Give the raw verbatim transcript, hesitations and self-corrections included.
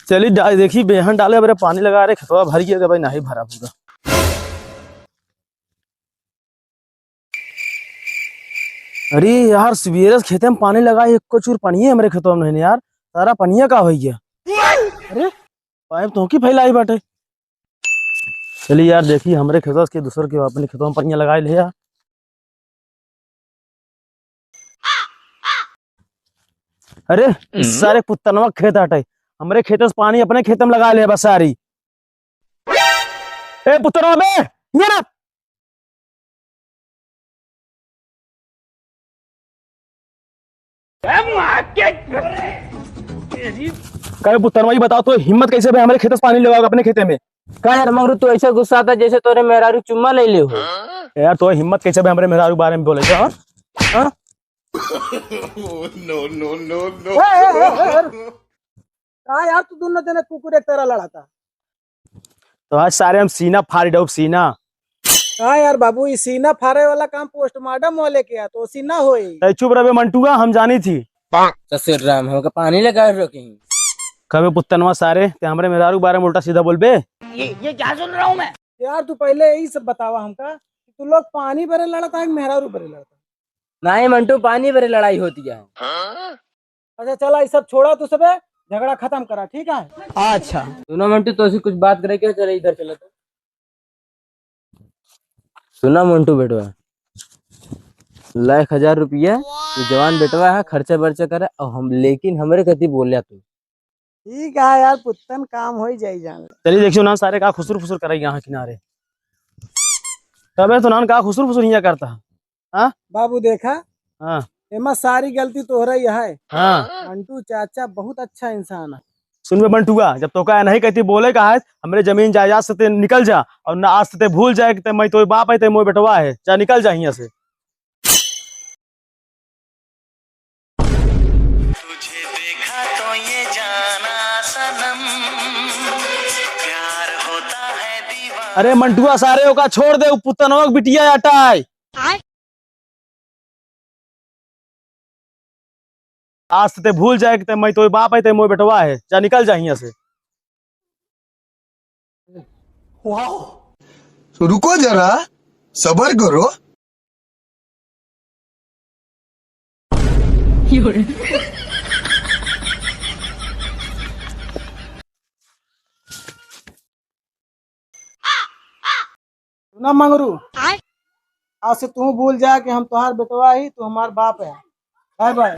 चली डा-, देखी बेहन डाले, अबरे पानी लगा रहे, खेतवा भर गया, भाई नहीं भरा पूरा। अरे यार, सवेरे से खेते में पानी लगा, एको चूर पनिये हमरे खेतवा में नहीं यार, सारा पनिया का हो गया? अरे, पाइप तो की फैलाई बाटे। चली यार, देखी हमरे खेतवा के दूसर के अपने खेतवा में पनिया लगाए ले यार। अरे, हम्म? सारे पुतनवा खेत हटे, हमरे खेत से पानी अपने खेत में लगा ले बस सारी। ए पुतनवा बे, ये ना। ए माँ के, तेरी। कहे पुतनवा, ये बताओ तो हिम्मत कैसे भाई हमरे खेत से पानी लेवा अपने खेते में? का यार मंगरू, तू ऐसे गुस्सा था जैसे तोरे मेहरारू चुम्मा ले ले हो। ए यार, तो हिम्मत कैसे भाई हमरे मेहरारू के बारे में बोले थे, हाँ? हाँ? No, no, no, no। ए, ए, ए, ए, ए। का यार तू दोनों जने कुकुर एक तरह लड़ाता? तो आज सारे हम सीना फाड़ दो, सीना। का यार बाबू, ये सीना फाड़े वाला काम पोस्टमार्टम वाले के है, तो सीना होई। तै चुप रहे मंटुआ, हम जानी थी। ससुर राम, हमके पानी लगा रखे। कबे पुतनवा सारे, ते हमरे मेहरारू के बारे में उल्टा सीधा बोलबे? ये, ये क्या सुन रहा हूँ मैं? यार तू पहले यही सब बतावा हमका कि तू लोग पानी बरे लड़ता है कि मेहरारू बरे लड़ता? नहीं मंटू, पानी बरे लड़ाई होती है। अच्छा चला, ये सब छोड़ा तू सबे, झगड़ा खत्म करा, ठीक है? अच्छा। सुनो मंटू, तो से कुछ बात करे क्या, चले इधर चला तो। सुना मंटू बेटवा, लाख हजार रुपया, तू जवान बेटवा है, खर्चा बर्चा करे, और हम, लेकिन हमरे कति बोल्या तू। ठीक है यार, पुत्तन काम होई जाई जान। चलिए देखियो ना सारे का खुसुर फुसुर करे यहाँ किनारे। तबे तो नान का खुसुर फुसुर हियाँ करता है। हाँ? बाबू देखा, हाँ। एमा सारी गलती तोहरा ही है। हाँ। मंटू चाचा बहुत अच्छा इंसान है। सुन बे मंटुआ, जब तोका नहीं कहती बोले का है, हमरे जमीन जायदाद से ते निकल जा, और ना आज से ते भूल जाए कि ते मैं तोय बाप है, ते मोय बेटवा है। जा निकल जा हियाँ से। तुझे देखा तो ये जाना सनम, प्यार होता है दीवाना। अरे मंटुआ सारे ओका छोड़ दे, उ पुतनवा के बिटिया अटाए। आज से ते भूल जाए कि ते मैं तोय बाप है, ते मोय बेटवा है। जा निकल जा हियाँ से। वाओ, तो रुको जरा, सबर करो। सुना मंगरू, आय? आज से तू भूल जा कि हम तोहार बेटवा ही, तू हमार बाप है। Bye bye.